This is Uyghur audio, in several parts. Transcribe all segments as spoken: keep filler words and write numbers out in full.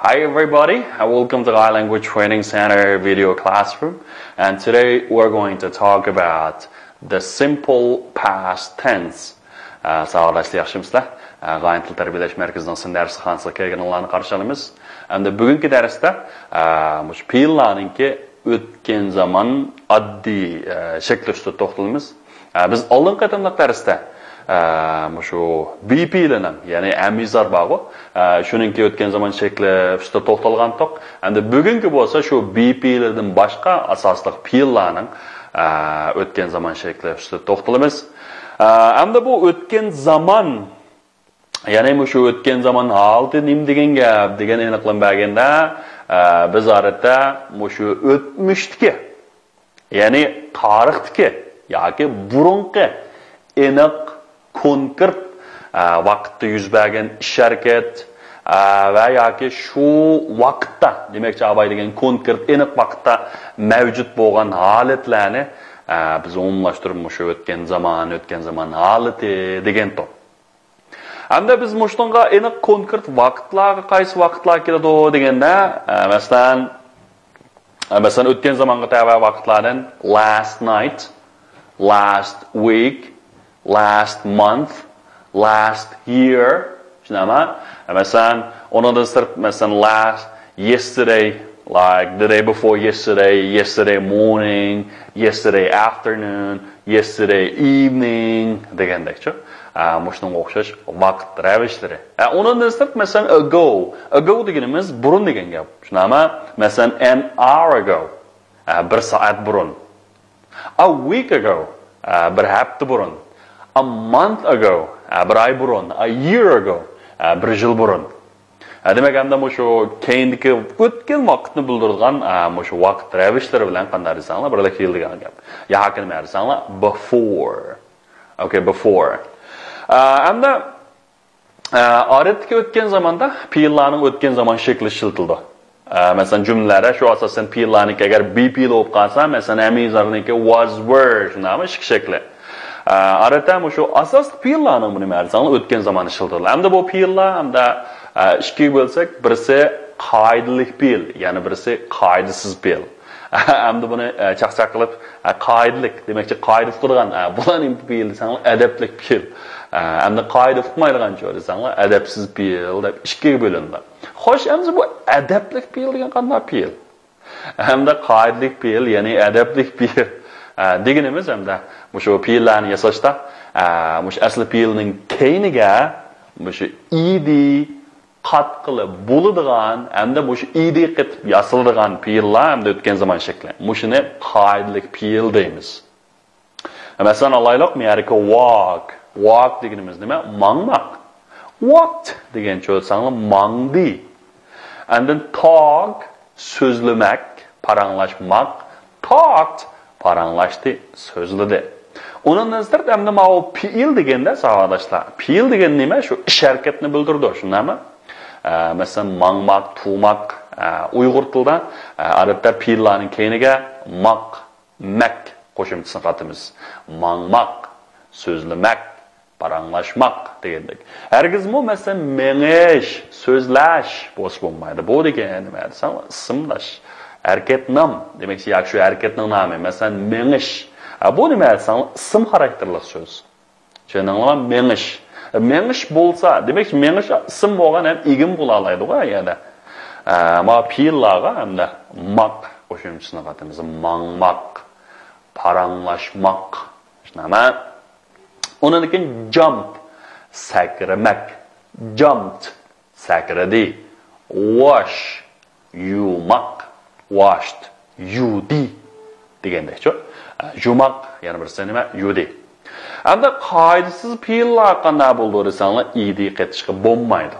Hi everybody, and welcome to Thai Language Training Center video classroom. And today we're going to talk about the simple past tense. Ә, сабақдашlar, яхшымысызлар? Ә, Ғайын тил тәрбиелеш мәркәзінің сын дәрісханасына келгеніңлерді қарсы аламыз. Әмді бүгінгі дәрісте ә, муш пейілларныңки өткен заман адди ә, шекли үстінде тоқталмыз. Ә, Biz алдыңғы қытымлық дәрісте ә, мушу be пейілінің, яғни әмизар бағу, ә, шуныңки өткен заман шекли үстінде тоқталған тоқ. Әмді бүгінгі болса шу be пейілінің башқа асаслық пейілларның ә, өткен заман шекли үстінде тоқталмыз. Ә, Әмді бұл өткен заман, яғни мушу өткен заман халты нем деген гәп деген еңіқлен бәгенде ә, біз арытта мушу өтміштікі, яғни тарихтікі, яки бұрынғы еңіқ, konkret ә, вақытты юз бәген іс әрекет ә, вә яки шу вақытта, демекші абай деген konkret еңіқ вақытта мәвжүд болған халетләні ә, біз оңымлаштырып мушу өткен заман, өткен заман халеті деген тоқ. Әмді біз муштыңға еңіқ konkret вақытларға қайсы вақытла келеді дегенде, ә, мәселен, ә, мәселен, өткен заманға тәбә вақытлардан last night, last week, last month, last year. Шынама? Ә, мәселен, оныңдан сырт, мәселен, last, yesterday, like the day before yesterday, yesterday morning, yesterday afternoon, yesterday evening дегендекчі. Ә, Мушның оқшаш вақыт рәвішлері. Ә, Оныңдан сырт, мәселен, ago. Ago дегеніміз бұрын деген гәп. Шынама? Мәселен, an hour ago. Ә, Бір сағат бұрын. A week ago. Ә, Бір әпті бұрын. A month ago. Ә, Бір ай бұрын. A year ago. Ә, Бір жыл бұрын. Ә, Демек, әмді мушу кейіндікі өткен вақытны білдірген ә, мушу вақыт рәвішлері білән қандай десеңлер, бірлік келдіген гәп. Я хакын мәр десеңлер, before. Okay, before. Ә, Әмді ә, ареттікі өткен заманда пейілларның өткен заман шекли шылтылды. Ә, Мәселен, жүмлелері шу асасын пейілларның әгер be пейіл болып қалса, мәселен, әмизарныңкі was, were, шынамы, ішкі шекли. Ә, Ареттә мушу асаслы пейілларның бұны мәр десеңлер өткен заман шылтылды. Әмді бұл пейіллар, әмді ә, ішкі бөлсек, бірісі қайдылық пейіл, яғни бірісі қайдысыз пейіл. Әмді бұны ә, чақ-чақ қылып, ә, қайдылық, демекші, қайдып тұрған, ә, бұлар не пейіл десеңлер, әдеплік пейіл. Ә, Әмді қайдып қылмайдыған чор десеңлер, әдепсіз пейіл деп ішкі бөлінді. Хош, әмді бұл әдеплік пейіл деген қандай пейіл? Әмді қайдылық пейіл, яғни әдеплік пейіл. Ә, Дегеніміз, әмді мушу пейілләрні ясашта, ә, мушу әсілі пейілнің кейніге, мушу иді, қатқылы болыдыған, әмді мушы иді қытып ясылдыған пейілла, әмді өткен заман шекли. Мушыны қайдылық пейіл дейміз. Мәселен, алайлық, мәреке walk. Walk дегеніміз неме? Маңмақ. Walked деген чөтсаңлы маңды. And then talk, сөзлемек, параңлашмақ. Talked, параңлашты, сөзледі. Оныңдан сырт әмді мау пейіл дегенде, сағадашлар. Пейіл деген неме? Шу іс әрекетні білдірді, шынамы? Ә, Мәселен, маңмақ, тумақ, ә, ұйғыр тілда, ә, арабта пейілларның кейініге мақ, мәк қошымтысын қатымыз. Маңмақ, сөзлемек, параңлашмақ дегендек. Әргіз му, мәселен, меңеш, сөзләш, бос болмайды. Бу деген неме десең, ысымлаш. Әрекет нам, демекші, яғ шу әрекетнің намы, мәселен, меңеш. А бу неме десең, ысым характерлік сөз. Чөніңлі меңеш. Меңеш болса, демекші, меңеш ысым болған әм игім бола алайды ғой, яда. Ә, Ма пейіллаға әмді maq қошымтысына қатымыз. Маңмақ, параңлашмақ. Шынама? Онан кейін jump, сәкірімәк. Jumped, сәкіріді. Wash, юмақ. Washed, юді. Дегенде чо? Юмақ, яғни бір сәнеме, юді. Әмді қайдысыз пейілла қанда болды десеңлер, иді қетішкі болмайды.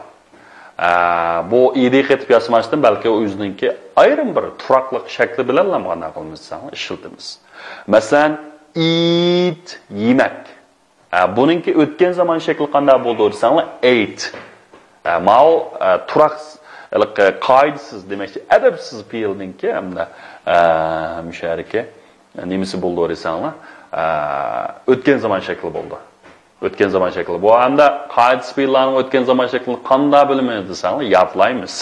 Ә, Бу иді қетіп ясымаштың бәлкі өзініңкі айрым бір тұрақлық шәкілі біләллам ғана қылмыз десеңлер, ішілтіміз. Мәсәлән, eat, емәк. Ә, Буныңки өткен заман шекілі қанда болды десеңлер, ate. Ә, Мау ә, тұрақсыз, ә, қайдысыз, демекші, әдепсіз пейілніңки, әмді ә, мүшәрікі, ә, немесі болды десеңлер, ә, өткен заман шекілі болды. Өткен заман шекілі. Бу әмді қайдысыз пейіллерінің өткен заман шекілін қанда білмейді десеңлер, ятлаймыз.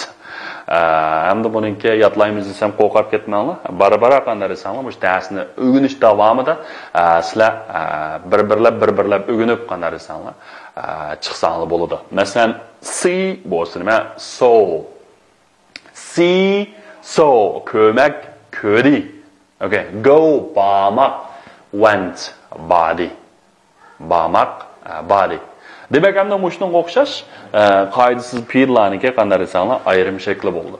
ئە، ھەمدە بۇنىڭكى يادلايمىز دېسەم قورقۇپ كەتمەڭلار. بارا-بارا قانداق دېسەڭلار، مۇشۇ دەرسنى ئۆگىنىش داۋامىدا، ئە، سىلەر، ئە، بىر-بىرلەپ، بىر-بىرلەپ ئۆگىنىپ قانداق دېسەڭلار، ئە، چىقساڭلار بولىدۇ. مەسىلەن، see بولسا نېمە؟ Saw. See, saw، كۆرمەك، كۆردى. Okay, go، بارماق، went، باردى. بارماق، ئە، باردى. دېمەك، ئەمدى مۇشۇنىڭغا ئوخشاش، ئە، قائىدىسىز پېئىللارنىڭكى قانداق دېسەڭلار، ئايرىم شەكلى بولىدۇ.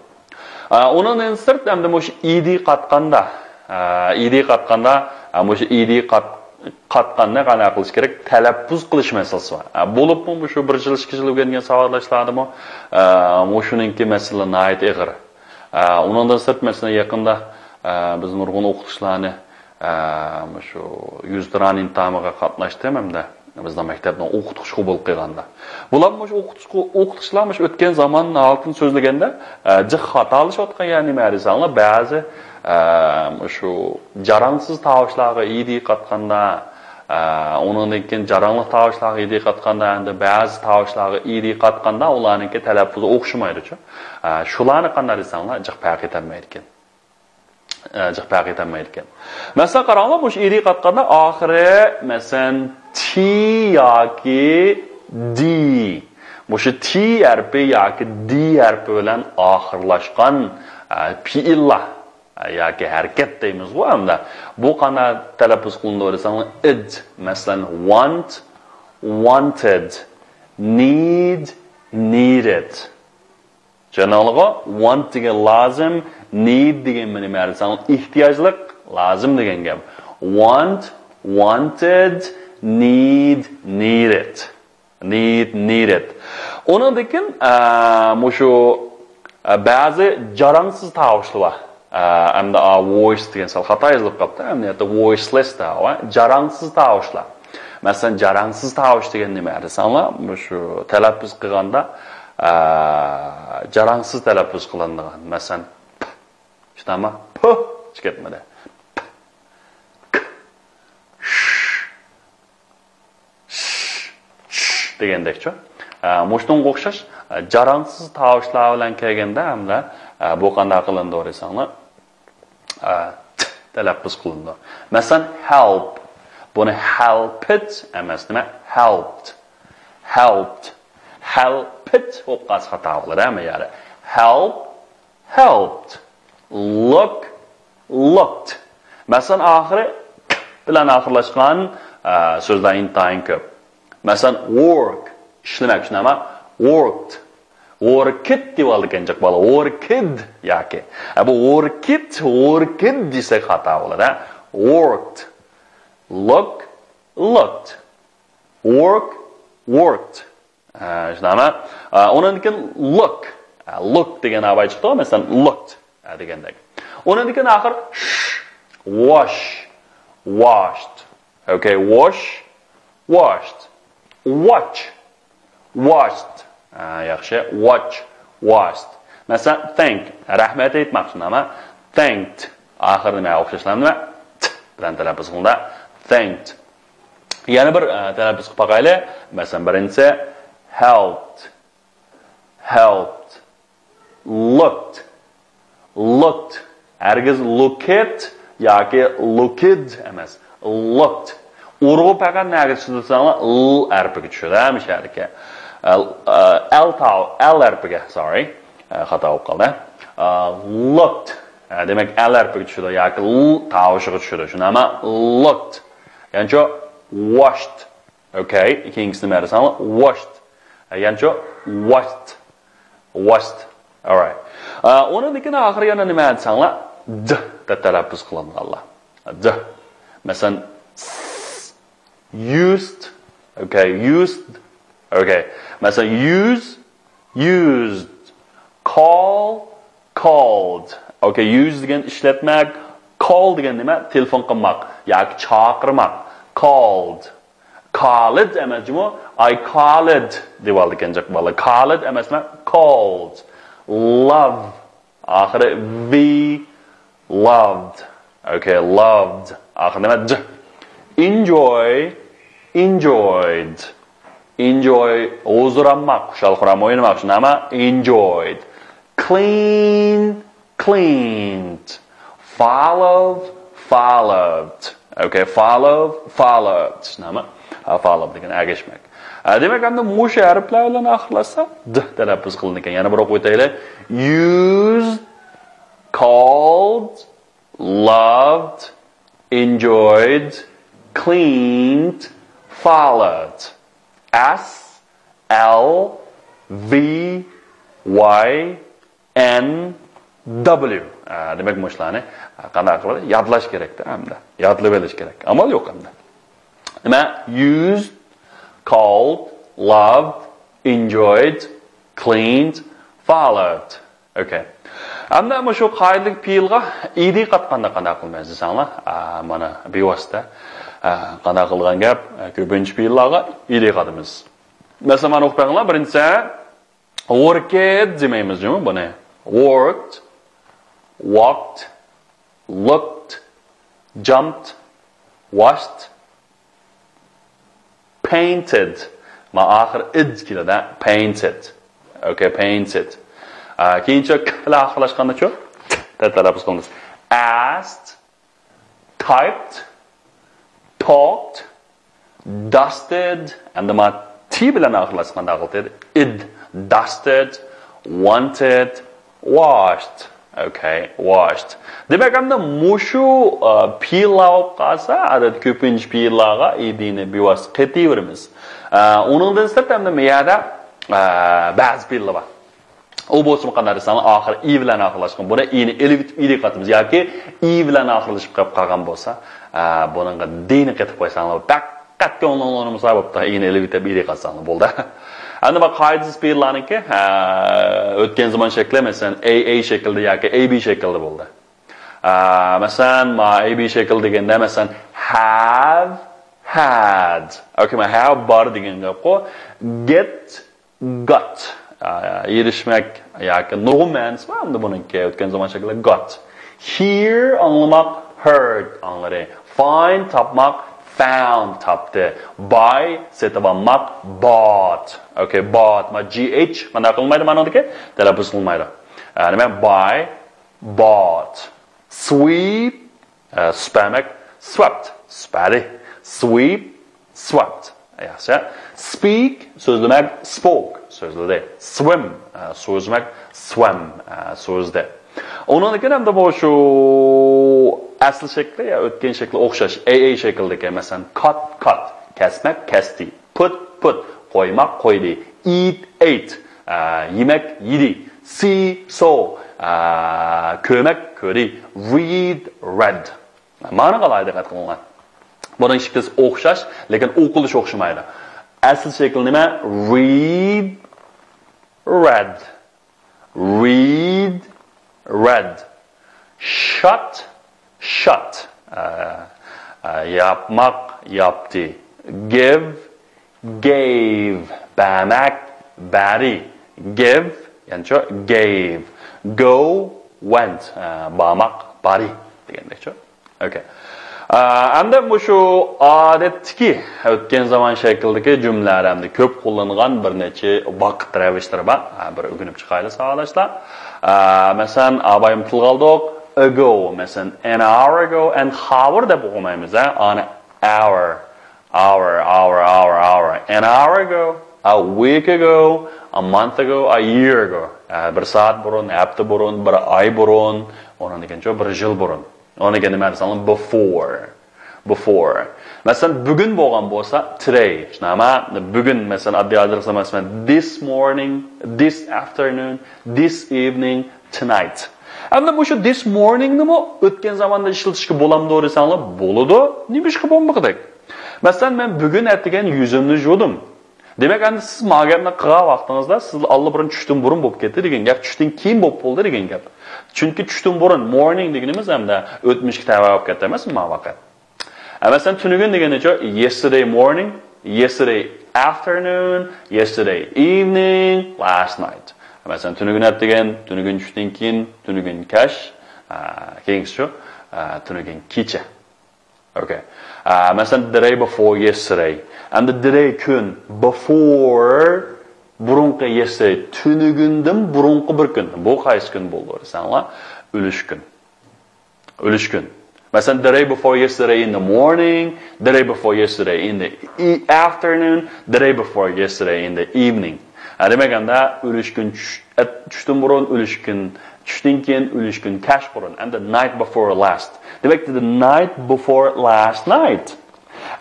ئە، ئۇنىڭدىن سىرت، ئەمدى مۇشۇ ئىدى قاتقاندا، ئە، ئىدى قاتقاندا، ئە، مۇشۇ ئىدى قات-، قاتقاننى قانداق قىلىش كېرەك؟ تەلەپپۇز قىلىش مەسىلىسى بار. ئە، بولۇپمۇ مۇشۇ بىر يىل، ئىككى يىل ئۆگەنگەن ساۋاقداشلاردىمۇ، ئە، مۇشۇنىڭكى مەسىلە ناھايىتى ئېغىر. ئە، ئۇنىڭدىن سىرت، مەسىلەن، يېقىندا، ئە، بىز نۇرغۇن ئوقۇتقۇچىلارنى، ئە، مۇشۇ يۈزتۇرا ئىمتىھانىغا قاتناشتىم ھەمدە بىزنىڭ مەكتەپنىڭ ئوقۇتقۇچى قوبۇل قىلغاندا. بۇلار مۇشۇ ئوقۇتقۇچى، ئوقۇتقۇچىلار مۇشۇ ئۆتكەن زامان ھالىتىنى سۆزلىگەندە، ئە، جىق خاتالىشىۋاتقان يەر نېمە دېسەڭلار، بەزى، ئە، مۇشۇ جاراڭسىز تاۋۇشلارغا ئىدى قاتقاندا، ئە، ئۇنىڭدىن كېيىن جاراڭلىق تاۋۇشلارغا ئىدى قاتقاندا، ئەمدى بەزى تاۋۇشلارغا ئىدى قاتقاندا، ئۇلارنىڭكى تەلەپپۇزى ئوخشىمايدۇچۇ. ئە، شۇلارنى قانداق دېسەڭلار، جىق پەرق ئېتەلمەيدىكەن. ئە، جىق پەرق ئېتەلمەيدىكەن. مەسىلەن، قاراڭلار، مۇشۇ ئىدى قاتقاندا ئاخىرى، مەسىلەن، تى ياكى دى. مۇشۇ تى ھەرپى ياكى دى ھەرپى بىلەن ئاخىرلاشقان، ئە، پېئىللار، ئە، ياكى ھەرىكەت دەيمىزغۇ ئەمدى. بۇ قانداق تەلەپپۇز قىلىنىدۇ دېسەڭلار، ئىد. مەسىلەن، want، wanted، need، needed. چۈشەندىڭلارغۇ؟ Want دېگەن لازىم، need دېگەن نېمە دېسەڭ، ئېھتىياجلىق، لازىم دېگەن گەپ. Want، wanted، need، needed. Need، needed. ئۇنىڭدىن كېيىن، ئە، مۇشۇ، ئە، بەزى جاراڭسىز تاۋۇشلار بار. ئە، ئەمدى، ئا، voice دېگەن سەل خاتا يېزىلىپ قاپتۇ. ئەمەلىيەتتە voiceless تاۋۇش، جاراڭسىز تاۋۇشلار. مەسىلەن، جاراڭسىز تاۋۇش دېگەن نېمە دېسەڭلار، مۇشۇ تەلەپپۇز قىلغاندا، ئە، جاراڭسىز تەلەپپۇز قىلىنىدىغان. مەسىلەن، پ، شۇنداقمۇ؟ پ، چىقىپ كەتمىدى. پ، ك، ش، ش، ش دېگەندەكچۇ. ئە، مۇشۇنىڭغا ئوخشاش، ئە، جاراڭسىز تاۋۇشلار بىلەن كەلگەندە ھەمدە، ئە، بۇ قانداق قىلىنىدۇ دېسەڭلار، ئە، ت تەلەپپۇز قىلىنىدۇ. مەسىلەن، help. بۇنى helped ئەمەس، نېمە؟ Helped. Helped. Helped بولۇپ قالسا خاتا بولىدۇ، ھەممە يەردە. Help، helped. Look، looked. مەسىلەن، ئاخىرى ق بىلەن ئاخىرلاشقان، ئە، سۆزلەر ئىنتايىن كۆپ. مەسىلەن، work، ئىشلىمەك، شۇنداقمۇ؟ Worked. Worked دېيىۋالىدىكەن جىق بالا. Worked ياكى. ئە، بۇ worked، worked دېسەك خاتا بولىدۇ، ھە؟ Worked. Look، looked. Work، worked. ئە، شۇنداقمۇ؟ ئە، ئۇنىڭدىن كېيىن look. ئە، look دېگەن ئاۋاز چىقتى، مەسىلەن، looked، ئە، دېگەندەك. ئۇنىڭدىن كېيىن ئاخىر ش، wash، washed. Okay, wash، washed. Watch، watched. ئە، ياخشى. Watch، watched. مەسىلەن، thank، رەھمەت ئېيتماق، شۇنداقمۇ؟ Thanked. ئاخىرى نېمە ئوخشاشلا، نېمە؟ ت بىلەن تەلەپپۇز قىلىنىدۇ. Thanked. يەنە بىر، ئە، تەلەپپۇز قىلىپ باقايلى. مەسىلەن، بىرىنچىسى، helped، helped. Looked، looked. ھەرگىز looked ياكى looked ئەمەس. Looked. ئۇرغۇ پەقەت نەگە چۈشىدۇ دېسەڭلار، ل ھەرپىگە چۈشىدۇ، ھەممە شەھەردىكى. ئە، ئە، ئەل تاۋ-، ئەل ھەرپىگە، sorry. ئە، خاتا بولۇپ قالدى. ئە، looked. ئە، دېمەك، ئەل ھەرپىگە چۈشىدۇ ياكى ل تاۋۇشىغا چۈشىدۇ. شۇنداقمۇ؟ Looked. يەنىچۇ، washed. Okay، كېيىنكىسىنى بەرسەڭلار، washed. يەنىچۇ، washed. Washed. Alright. ئە، ئۇنىڭدىن كېيىن ئاخىرى يەنە نېمە دېسەڭلار؟ د دەپ تەلەپپۇز قىلىنغانلار. د. مەسىلەن، s، used. Okay، used. Okay. مەسىلەن، use، used. Call، called. Okay، use دېگەن ئىشلەتمەك، call دېگەن نېمە؟ تېلېفون قىلماق ياكى چاقىرماق. Called. Called ئەمەس جۇمۇ، I called دېيىۋالىدىكەن جىق بالا. Called ئەمەس، نېمە؟ Called. Love. ئاخىرى V، loved. Okay، loved. ئاخىرى نېمە؟ ج. Enjoy، enjoyed. Enjoy، ھۇزۇر ئالماق، خۇشال-خۇرام ئوينىماق، شۇنداقمۇ؟ Enjoyed. Clean, cleaned. Follow, followed. Okay, follow, followed. نېمە؟ Follow دېگەن ئەگەشمەك. دېمەك، ئەمدى مۇشۇ ھەرپلەر بىلەن ئاخىرلاشسا، د تەلەپپۇز قىلىنىدىكەن. يەنە بىر ئوقۇپ ئۆتەيلى. Used, called, loved, enjoyed, cleaned, followed. S L V Y N W. دېمەك، مۇشۇلارنى قانداق قىلىپ يادلاش كېرەكتە ئەمدى. يادلاپ ئېلىش كېرەك. ئامال يوق ئەمدى. نېمە؟ Used, called, loved, enjoyed, cleaned, followed. Okay. ئەمدى مۇشۇ قائىدىلىك پېئىلغا ئىدى قاتقاندا قانداق قىلىمىز دېسەڭلار، مانا بىۋاسىتە قانداق قىلغان گەپ، كۆپىنچە پېئىللارغا ئىدى قاتىمىز. مەسىلەن، مانا ئوقۇپ بېقىڭلار. بىرىنچىسى، worked دېمەيمىز جۇمۇ بۇنى. Worked, walked, looked, jumped, washed, painted. ما ئاخىر ئىد كېلىدۇ. Painted. Okay, painted. كېيىنچە ك بىلەن ئاخىرلاشقاندىچۇ؟ تەلەپپۇز قىلىمىز. Asked, typed, talked, dusted. ئەمدى ما تى بىلەن ئاخىرلاشقاندا قىلدى. Id, dusted, wanted, washed. Okay, washed. دېمەك، ئەمدى مۇشۇ پېئىللار بولۇپ قالسا، ئادەتتە كۆپىنچە پېئىللارغا ئىدىنى بىۋاسىتە قېتىۋېرىمىز. ئۇنىڭدىن سىرت ئەمدى مۇ يەردە بەزى پېئىللار بار. ئۇ بولسىمۇ قانداق دېسەڭلار، ئاخىرى ئى بىلەن ئاخىرلاشقان. بۇنى ئىنى ئېلىۋېتىپ ئىدى قاتىمىز ياكى ئى بىلەن ئاخىرلىشىپ قېلىپ قالغان بولسا، بۇنىڭغا دىنى قېتىپ قويساڭلار، پەقەت كۆڭلۈڭلار ئۇنىمىسا بوپتۇ. ئىنى ئېلىۋېتىپ ئىدى قاتساڭلار بولدى. ئەمدى بۇ قائىدىسىز پېئىللارنىڭكى ئۆتكەن زامان شەكلى، مەسىلەن، A A شەكلىدە ياكى A B شەكلىدە بولدى. مەسىلەن، ما A B شەكلى دېگەندە، مەسىلەن، have, had. Okay، ما have بار دېگەن گەپقۇ. Get, got. ئېرىشمەك ياكى نۇرغۇن مەنىسى بار ئەمدى بۇنىڭكى. ئۆتكەن زامان شەكلى got. Hear، ئاڭلىماق، heard، ئاڭلىدى. Find، تاپماق، found، تاپتى. Buy، سېتىۋالماق، bought. Okay، bought. ما G H قانداق قىلمايدۇ مانىڭدىكى؟ تەلەپپۇز قىلمايدۇ. نېمە؟ Buy, bought. Sweep، سۈپەرمەك، swept، سۈپەردى. Sweep, swept. ياخشى. Speak، سۆزلىمەك، spoke، سۆزلىدى. Swim، سۇ ئۈزمەك، swam، سۇ ئۈزدى. ئۇنىڭدىن كېيىن ئەمدى بۇ شۇ ئەسلى شەكلى يا ئۆتكەن شەكلى ئوخشاش. A A شەكلىدىكى، مەسىلەن، cut، cut، كەسمەك، كەستى. Put, put، قويماق، قويدى. Eat, ate، يېمەك، يېدى. See, saw، كۆرمەك، كۆردى. Read, read. مانىغا ئالاھىدە دىققەت قىلىڭلار. بۇنىڭ ئىككىسى ئوخشاش، لېكىن ئوقۇلۇشى ئوخشىمايدۇ. ئەسلى شەكلى نېمە؟ Read, read. Read, read. Shut, shut. ياپماق، ياپتى. Give, gave. بەرمەك، بەردى. Give، يەنىچۇ، gave. Go, went. بارماق، باردى دېگەندەكچۇ. Okay. ئەمدى مۇشۇ ئادەتتىكى ئۆتكەن زامان شەكلىدىكى جۈملىلەر ئەمدى كۆپ قوللانغان بىر نەچچە ۋاقىت رەۋىشلىرى بار. بىر ئۆگىنىپ چىقايلى ساۋاقداشلار. مەسىلەن، ئابايىم تىلغا ئالدۇق. Ago، مەسىلەن، an hour ago and hour دەپ ئوقۇمايمىز، ھە؟ ئانى hour، hour، hour، hour، hour. An hour ago, a week ago, a month ago, a year ago. بىر سائەت بۇرۇن، ھەپتە بۇرۇن، بىر ئاي بۇرۇن، ئۇنىڭدىن كېيىن بىر يىل بۇرۇن. ئۇنىڭدىن كېيىن نېمە دېسەڭلار؟ Before. Before. مەسىلەن، بۈگۈن بولغان بولسا، today. شۇنداقمۇ؟ بۈگۈن، مەسىلەن، ئاددىي ھالدا قىلسا، مەسىلەن، this morning, this afternoon, this evening, tonight. ئەمدى مۇشۇ this morning نىمۇ ئۆتكەن زاماندا ئىشلىتىشكە بولامدۇ دېسەڭلار، بولىدۇ. نېمىشقا بولمىغۇدەك؟ مەسىلەن، مەن بۈگۈن ئەتىگەن يۈزۈمنى يۇدۇم. دېمەك، ئەمدى سىز ما گەپنى قىلغان ۋاقتىڭىزدا سىز ئاللىبۇرۇن چۈشتىن بۇرۇن بولۇپ كەتتى دېگەن گەپ، چۈشتىن كېيىن بولۇپ بولدى دېگەن گەپ. چۈنكى چۈشتىن بۇرۇن، morning دېگىنىمىز ئەمدى ئۆتمۈشكە تەۋە بولۇپ كەتتى ئەمەسمۇ ما ۋاقىت. ئە، مەسىلەن، تۈنۈگۈن دېگىنىچۇ، yesterday morning, yesterday afternoon, yesterday evening, last night. مەسىلەن، تۈنۈگۈن ئەتىگەن، تۈنۈگۈن چۈشتىن كېيىن، تۈنۈگۈن كەچ، ئە، كېيىنكىسىچۇ، ئە، تۈنۈگۈن كېچە. Okay. ئە، مەسىلەن، the day before yesterday. ئەمدى the day كۈن before بۇرۇنقى yesterday، تۈنۈگۈندىن بۇرۇنقى بىر كۈن. بۇ قايسى كۈن بولىدۇ دېسەڭلار، ئۈلۈش كۈن. ئۈلۈش كۈن. مەسىلەن، the day before yesterday in the morning, the day before yesterday in the e- afternoon, the day before yesterday in the evening. ھە، دېمەك، ئەمدى ئۈلۈش كۈن چۈش، ئەت-، چۈشتىن بۇرۇن، ئۈلۈش كۈن چۈشتىن كېيىن، ئۈلۈش كۈن كەچقۇرۇن. And the night before last. دېمەك، the night before last night.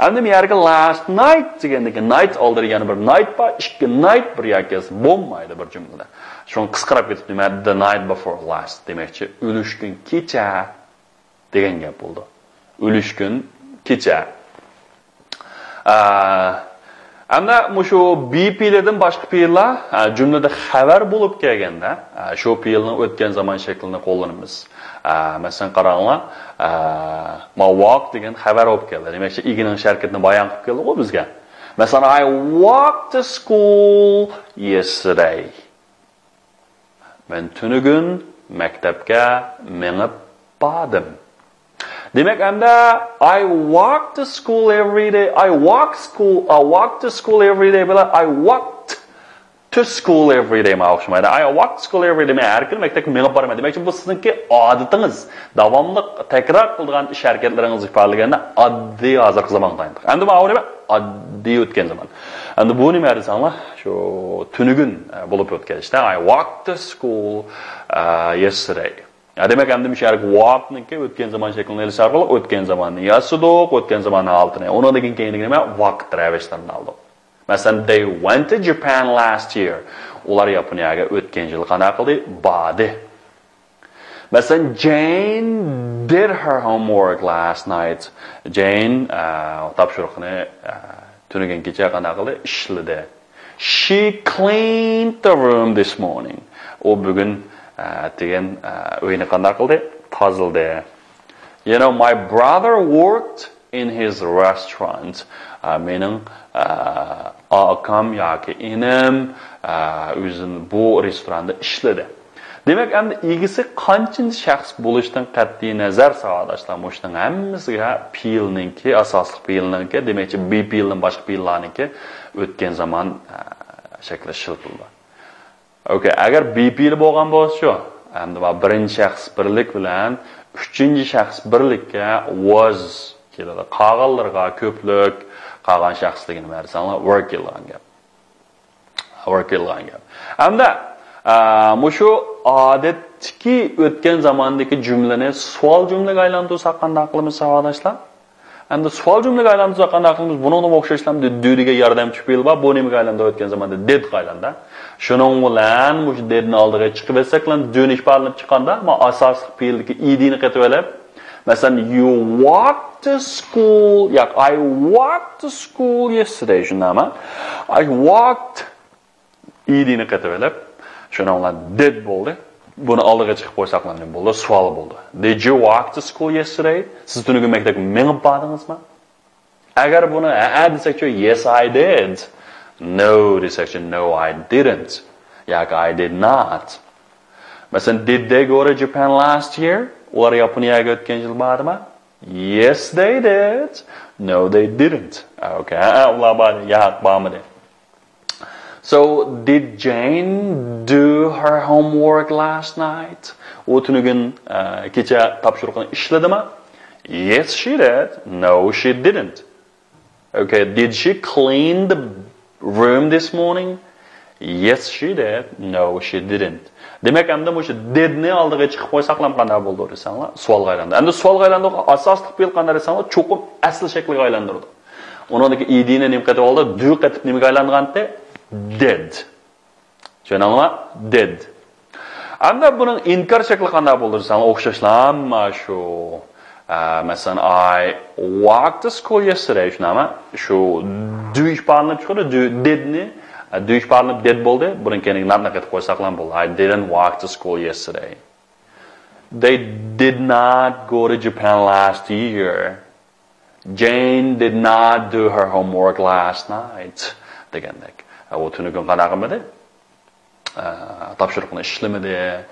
ئەمدى بۇ يەرگە last night دېگەندىكى night ئالدىدا يەنە بىر night بار، ئىككى night بىر يەرگە كەلسە بولمايدۇ بىر جۈملىدە. شۇڭا قىسقىراپ كېتىپ نېمە، the night before last دېمەكچى، ئۈلۈش كۈن كېچە دېگەن گەپ بولىدۇ. ئۈلۈش كۈن كېچە. ئە، ئەمدى مۇشۇ be پېئىلىدىن باشقا پېئىللار، ئە، جۈملىدە خەۋەر بولۇپ كەلگەندە، ئە، شۇ پېئىلنىڭ ئۆتكەن زامان شەكلىنى قوللىنىمىز. ئە، مەسىلەن، قاراڭلار، ئە، ما walk دېگەن خەۋەر بولۇپ كەلدى. دېمەكچى، ئىگىنىڭ ئىش ھەرىكىتىنى بايان قىلىپ كەلدىغۇ بىزگە. مەسىلەن، I walked to school yesterday. مەن تۈنۈگۈن مەكتەپكە مېڭىپ باردىم. دېمەك، ئەمدى I walked to school every day. I walked school, I walked to school every day بىلەن I walked to school every day ما ئوخشىمايدۇ. I walked school every day. مەن ھەر كۈنى مەكتەپكە مېڭىپ بارىمەن. دېمەكچى، بۇ سىزنىڭكى ئادىتىڭىز. داۋاملىق تەكرار قىلىدىغان ئىش ھەرىكەتلىرىڭىزنى ئىپادىلىگەندە ئاددىي ھازىرقى زامانغا تايىنىدۇ. ئەمدى ماۋۇ نېمە؟ ئاددىي ئۆتكەن زامان. ئەمدى بۇ نېمە دېسەڭلار، شۇ تۈنۈگۈن، ئە، بولۇپ ئۆتكەن ئىشتا. I walked to school, ئە، yesterday. يا، دېمەك، ئەمدى مۇشۇ يەرگە walk نىڭكى ئۆتكەن زامان شەكلىنى ئېلىش ئارقىلىق ئۆتكەن زاماننى ياسىدۇق، ئۆتكەن زامان ھالىتىنى. ئۇنىڭدىن كېيىن كېيىندىكى نېمە؟ ۋاقىت رەۋىشلىرىنى ئالدۇق. مەسىلەن، they went to Japan last year. ئۇلار ياپونىيەگە ئۆتكەن يىلى قانداق قىلدى؟ باردى. مەسىلەن، Jane did her homework last night. جەين، ئە، تاپشۇرۇقىنى، ئە، تۈنۈگۈن كېچە قانداق قىلدى؟ ئىشلىدى. She cleaned the room this morning. ئۇ بۈگۈن، ئە، ئەتىگەن، ئە، ئۆينى قانداق قىلدى؟ تازىلىدى. You know, my brother worked in his restaurant. ئە، مېنىڭ، ئە، ئاكام ياكى ئىنىم، ئە، ئۆزىنىڭ بۇ رېستوراندا ئىشلىدى. دېمەك، ئەمدى ئىگىسى قانچىنچى شەخس بولۇشتىن قەتئىينەزەر، ساۋاقداشلار، مۇشۇنىڭ ھەممىسىگە پېئىلنىڭكى، ئاساسلىق پېئىلنىڭكى، دېمەكچى، be پېئىلدىن باشقا پېئىللارنىڭكى ئۆتكەن زامان، ئە، شەكلى ئىشلىتىلىدۇ. ئوكەي، ئەگەر be پېئىلى بولغان بولسىچۇ، ئەمدى بۇ بىرىنچى شەخس بىرلىك بىلەن ئۈچىنچى شەخس بىرلىككە was كېلىدۇ. قالغانلىرىغا كۆپلۈك، قالغان شەخسلىكىنى بەرسەڭلار، were كېلىدىغان گەپ. Were كېلىدىغان گەپ. ئەمدى، ئە، مۇشۇ ئادەتتىكى ئۆتكەن زاماندىكى جۈملىنى سوئال جۈملىگە ئايلاندۇرساق قانداق قىلىمىز، ساۋاقداشلار؟ ئەمدى سوئال جۈملىگە ئايلاندۇرساق قانداق قىلىمىز؟ بۇنىڭغا ئوخشاشلا ئەمدى do دېگەن ياردەمچى پېئىل بار. بۇ نېمىگە ئايلاندى؟ ئۆتكەن زاماندا did-قا ئايلاندى. شۇنىڭ بىلەن مۇشۇ did نى ئالدىغا چىقىرىۋەتسەك، do نى ئىپادىلىنىپ چىققاندا، ما ئاساسلىق پېئىلدىكى ed نى قېتىۋېلىپ، مەسىلەن، you walked to school، ياق، I walked to school yesterday، شۇنداقمۇ؟ I walked ed نى قېتىۋېلىپ، شۇنىڭ بىلەن did بولدى. بۇنى ئالدىغا چىقىپ قويساقلا نېمە بولدى؟ سوئال بولدى. Did you walk to school yesterday؟ سىز تۈنۈگۈن مەكتەپكە مېڭىپ باردىڭىزمۇ؟ ئەگەر بۇنى ھەئە دېسەكچۇ، yes, I did. No دېسەكچۇ، no, I didn't. ياكى I did not. مەسىلەن، did they go to Japan last year؟ ئۇلار ياپونىيەگە ئۆتكەن يىل باردىمۇ؟ Yes, they did. No, they didn't. Okay، ھەئە، ئۇلار باردى. ياق، بارمىدى. So, did Jane do her homework last night? ئۇ تۈنۈگۈن، ئە، كېچە تاپشۇرۇقىنى ئىشلىدىمۇ؟ Yes, she did. No, she didn't. Okay, did she clean the room this morning? Yes, she did. No, she didn't. دېمەك، ئەمدى مۇشۇ did نى ئالدىغا چىقىپ قويساقلام قانداق بولىدۇ دېسەڭلار، سوئالغا ئايلاندى. ئەمدى سوئالغا ئايلاندۇرغان ئاساسلىق پېئىل قانداق دېسەڭلار، چوقۇم ئەسلى شەكلىگە ئايلاندۇرىدۇ. ئۇنىڭدىكى ed نى نېمە قېتىپ ئالدى؟ Do قېتىپ نېمىگە ئايلانغانتى؟ Did. چۈشەندىڭلارمۇ؟ Did. ئەمدى بۇنىڭ ئىنكار شەكلى قانداق بولىدۇ دېسەڭلار، ئوخشاشلا مانا شۇ، ئە، مەسىلەن، I walked to school yesterday، شۇنداقمۇ؟ شۇ do ئىپادىلىنىپ چىقىدۇ، do، did نى، ئە، do ئىپادىلىنىپ did بولدى. بۇنىڭ كەينىگە not نى قېتىپ قويساقلا بولدى. I didn't walk to school yesterday. They did not go to Japan last year. Jane did not do her homework last night. دېگەندەك. ئە، ئۇ تۈنۈگۈن قانداق قىلمىدى؟ ئە، تاپشۇرۇقنى ئىشلىمىدى.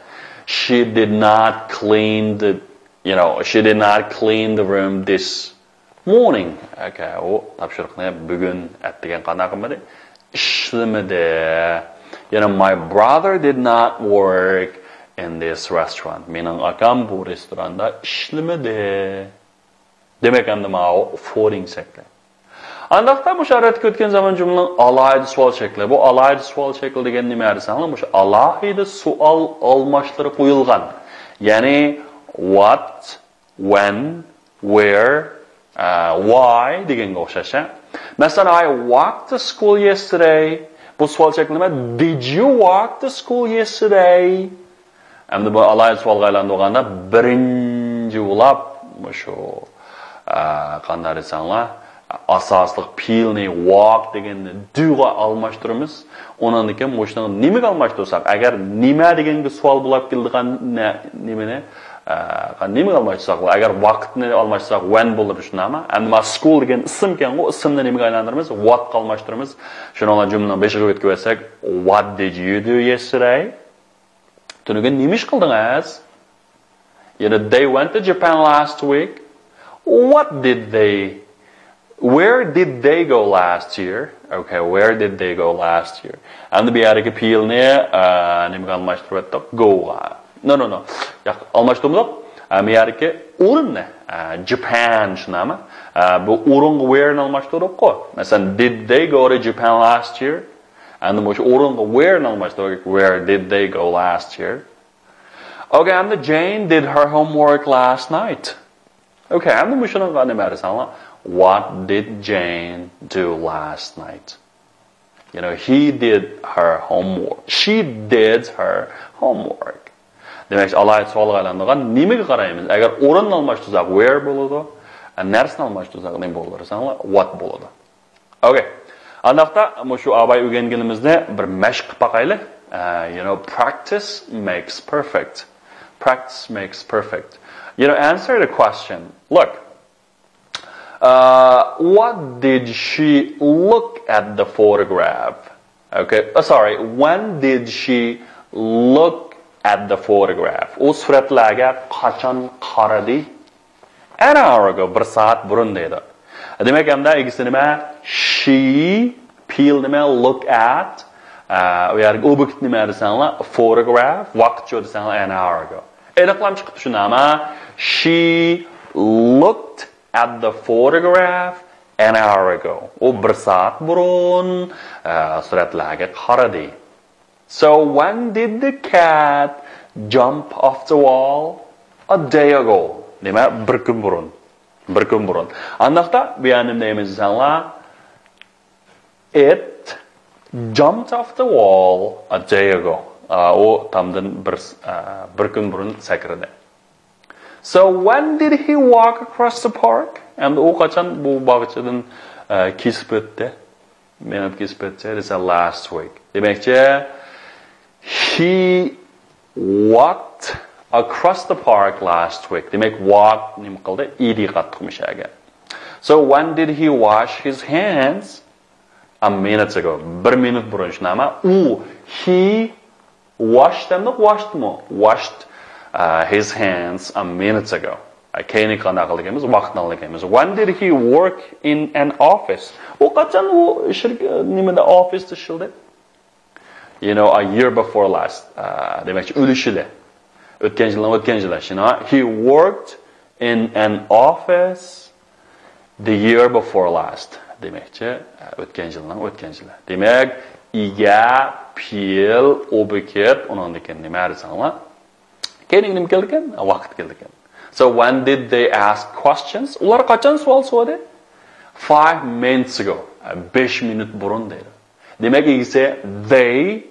She did not clean the, you know, she did not clean the room this morning. Okay، ئۇ تاپشۇرۇقنى بۈگۈن، ئەتىگەن قانداق قىلمىدى؟ ئىشلىمىدى. يەنە my brother did not work in this restaurant. مېنىڭ ئاكام بۇ رېستوراندا ئىشلىمىدى. دېمەك، ئەمدى ماۋۇ for دېگەن. ئانداقتا مۇشۇ ئارىدىكى ئۆتكەن زامان جۈملىنىڭ ئالاھىدە سوئال شەكلى. بۇ ئالاھىدە سوئال شەكلى دېگەن نېمە دېسەڭلار، مۇشۇ ئالاھىدە سوئال ئالماشلىرى قويۇلغان. يەنى what، when، where، ئە، why دېگەنگە ئوخشاش، ھە؟ مەسىلەن، I walked to school yesterday. بۇ سوئال شەكلى نېمە؟ Did you walk to school yesterday? ئەمدى بۇ ئالاھىدە سوئالغا ئايلاندۇرغاندا، بىرىنچى بولاپ مۇشۇ، ئە، قانداق دېسەڭلار، ئاساسلىق پېئىلنى walk دېگەننى do غا ئالماشتۇرىمىز. ئۇنىڭدىن كېيىن مۇشۇنى نېمىگە ئالماشتۇرساق، ئەگەر نېمە دېگەنگە سوئال بولاپ كېلىدىغان نە-، نېمىنى، ئە، نېمىگە ئالماشتۇرساق، ئەگەر ۋاقىتنى ئالماشتۇرساق، when بولىدۇ، شۇنداقمۇ؟ ئەمدى ما school دېگەن ئىسىمكەنغۇ، ئىسىمنى نېمىگە ئايلاندۇرىمىز؟ What قا ئالماشتۇرىمىز. شۇنىڭ بىلەن جۈملىنىڭ بېشىغا يۆتكىۋەتسەك، What did you do yesterday? تۈنۈگۈن نېمە ئىش قىلدىڭىز؟ You know, they went to Japan last week. What did they, where did they go last year? Okay, where did they go last year? ئەمدى بۇ يەردىكى پېئىلنى، ئە، نېمىگە ئالماشتۇرۇۋەتتۇق؟ Go غا. No, no, no. ياق، ئالماشتۇرمىدۇق. ئە، بۇ يەردىكى ئورۇننى، ئە، Japan، شۇنداقمۇ؟ ئە، بۇ ئورۇنغا where نى ئالماشتۇردۇققۇ. مەسىلەن، did they go to Japan last year? ئەمدى مۇشۇ ئورۇنغا where نى ئالماشتۇردۇق. Where did they go last year? Okay, ئەمدى Jane did her homework last night. Okay, ئەمدى مۇشۇنىڭغا نېمە دېسەڭلار؟ What did Jane do last night? You know, he did her homework. She did her homework. دېمەك، ئالاھىدە سوئالغا ئايلاندۇرغان نېمىگە قارايمىز؟ ئەگەر ئورۇننى ئالماشتۇرساق، where بولىدۇ. نەرسىنى ئالماشتۇرساق، نېمە بولىدۇ دېسەڭلار؟ What بولىدۇ. Okay. ئانداقتا مۇشۇ ئاۋاي ئۆگەنگىنىمىزنى بىر مەشىق قىلىپ باقايلى. Uh, you know, practice makes perfect. Practice makes perfect. You know, answer the question. Look, uh, what did she look at the photograph? Okay, uh, sorry, when did she look at the photograph? ئۇ سۈرەتلەرگە قاچان قارىدى؟ An hour ago، بىر سائەت بۇرۇن دەيدۇ. دېمەك، ئەمدى ئىگىسى نېمە؟ She، پېئىل نېمە؟ Look at. ئە، ئۇ يەرگە ئوبيېكت نېمە دېسەڭلار؟ Photograph. ۋاقىتچۇ دېسەڭلار، an hour ago. ئېنىقلام چىقىپتۇ شۇنداقمۇ؟ She looked at the photograph an hour ago. ئۇ بىر سائەت بۇرۇن، ئە، سۈرەتلەرگە قارىدى. So when did the cat jump off the wall? A day ago. دېمەك، بىر كۈن بۇرۇن. بىر كۈن بۇرۇن. ئانداقتا بۇ يەردە نېمە دەيمىز دېسەڭلار؟ It jumped off the wall a day ago. ئا، ئۇ تامدىن بىر، ئا، بىر كۈن بۇرۇن سەكرىدى. So when did he walk across the park? ئەمدى ئۇ قاچان بۇ باغچىدىن، ئە، كېسىپ ئۆتتى؟ مېڭىپ كېسىپ ئۆتتى دېسە، last week. دېمەكچى، he walked across the park last week. دېمەك، walk نېمە قىلدى؟ ئىدى قاتتىق مۇشەگە. So when did he wash his hands? A minute ago. بىر مىنۇت بۇرۇن، شۇنداقمۇ؟ ئۇ، he washed ئەمدى، washed مۇ؟ Washed, uh, his hands a minute ago. كېيىن قانداق قىلىدىكەنمىز؟ ۋاقىتنى ئالىدىكەنمىز. When did he work in an office? ئۇ قاچان ئۇ شىرك-، نېمىدە، ئوفىستا ئىشلىدى؟ You know, a year before last. ئە، دېمەكچى، ئۆلۈشىلى. ئۆتكەن يىلنىڭ ئۆتكەن يىلى. You know, he worked in an office the year before last. دېمەكچى، ئە، ئۆتكەن يىلنىڭ ئۆتكەن يىلى. دېمەك، ئىگە، پېئىل، ئوبيېكت، ئۇنىڭدىن كېيىن نېمە دېسەڭلار؟ كېيىن نېمە كېلىدىكەن؟ ۋاقىت كېلىدىكەن. So when did they ask questions? ئۇلار قاچان سوئال سورىدى؟ Five minutes ago. بەش مىنۇت بۇرۇن دەيدۇ. دېمەك، ئىگىسى they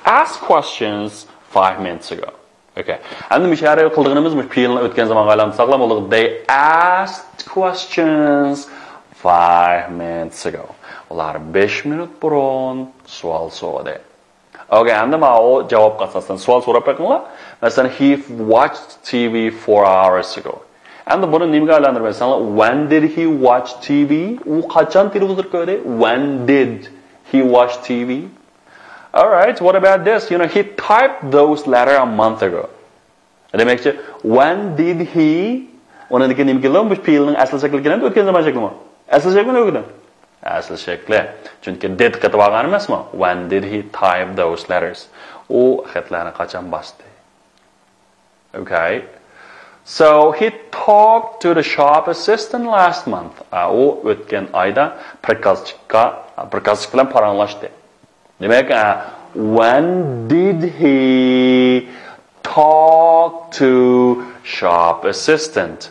asked questions five minutes ago. Okay. ئەمدى مۇشۇ يەردە قىلىدىغىنىمىز مۇشۇ پېئىلنى ئۆتكەن زامانغا ئايلاندۇرساقلا بولىدۇ. They asked questions five minutes ago. ئۇلار بەش مىنۇت بۇرۇن سوئال سورىدى. Okay، ئەمدى ماۋۇ جاۋابقا ئاساسەن سوئال سوراپ بېقىڭلار. مەسىلەن، he watched T V four hours ago. ئەمدى بۇنى نېمىگە ئايلاندۇرۇپ ئېيتساڭلار، when did he watch T V? ئۇ قاچان تېلېۋىزور كۆردى؟ When did he watch T V? Alright, what about this? You know, he typed those letters a month ago. دېمەكچى، when did he، ئۇنىڭدىن كېيىن نېمە كېلىدۇ؟ بۇ پېئىلنىڭ ئەسلى شەكلى كېلەمدۇ، ئۆتكەن زامان شەكلىمۇ؟ ئەسلى شەكلىنى ئۆگىنىڭ. ئەسلى شەكلى. چۈنكى did قېتىپ ئالغان ئەمەسمۇ؟ When did he type those letters? ئۇ خەتلەرنى قاچان باستى؟ Okay. So he talked to the shop assistant last month. ئە، ئۇ ئۆتكەن ئايدا پرىكازچىكقا، پرىكازچىك بىلەن پاراڭلاشتى. دېمەك، ئە، when did he talk to shop assistant?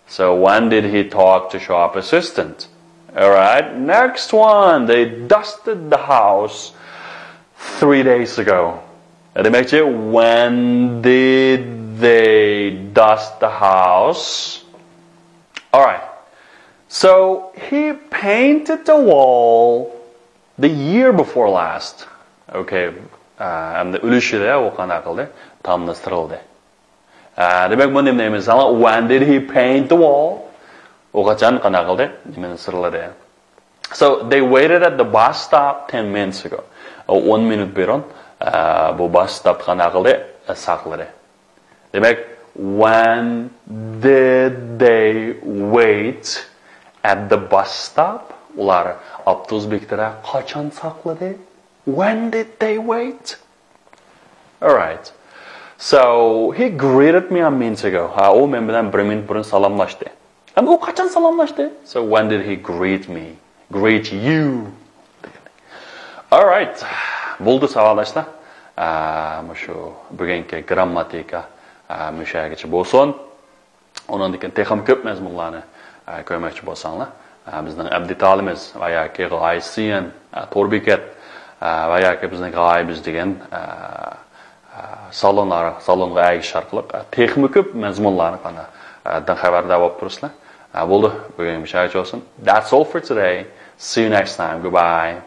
So when did he talk to shop assistant? All right, next one. They dusted the house three days ago. دېمەكچى, when did they dust the house? All right. So he painted the wall the year before last. Okay. ئەمدى ئۈلۈشىدە ئۇ قانداق قىلدى؟ تامنى سىرلىدى. ئە، دېمەك، بۇ نېمە دەيمىز؟ When did he paint the wall? ئۇ قاچان قانداق قىلدى؟ نېمىنى سىرلىدى؟ So they waited at the bus stop ten minutes ago. ئۇ ئون مىنۇت بۇرۇن، ئە، بۇ bus stop قانداق قىلدى؟ ئە، ساقلىدى. دېمەك, when did they wait at the bus stop? ئۇلار ئاپتوبۇس بېكىتىدە قاچان ساقلىدى? When did they wait? All right. So he greeted me a minute ago. ھە, ئۇ مەن بىلەن بىر مىنۇت بۇرۇن سالاملاشتى. ئەمدى ئۇ قاچان سالاملاشتى? So when did he greet me? Greet you. All right. بولدى ساۋاقداشلار. ئە، مۇشۇ بۈگۈنكى گرامماتىكا، ئە، مۇشۇ يەرگىچە بولسۇن. ئۇنىڭدىن كېيىن تېخىمۇ كۆپ مەزمۇنلارنى، ئە، كۆرمەكچى بولساڭلار، ئە، بىزنىڭ ئەپ دېتالىمىز ۋە ياكى غايە سىيەن، ئە، تور بېكەت، ئە، ۋە ياكى بىزنىڭ غايىبىز دېگەن، ئە، ئە، سالونلار، سالونغا ئەگىشىش ئارقىلىق، ئە، تېخىمۇ كۆپ مەزمۇنلارنى قانا، ئە، دىن خەۋەردار بولۇپ تۇرىسىلەر. ئە، بولدى، بۈگۈن مۇشۇ يەرگىچە بولسۇن. That's all for today. See you next time. Goodbye.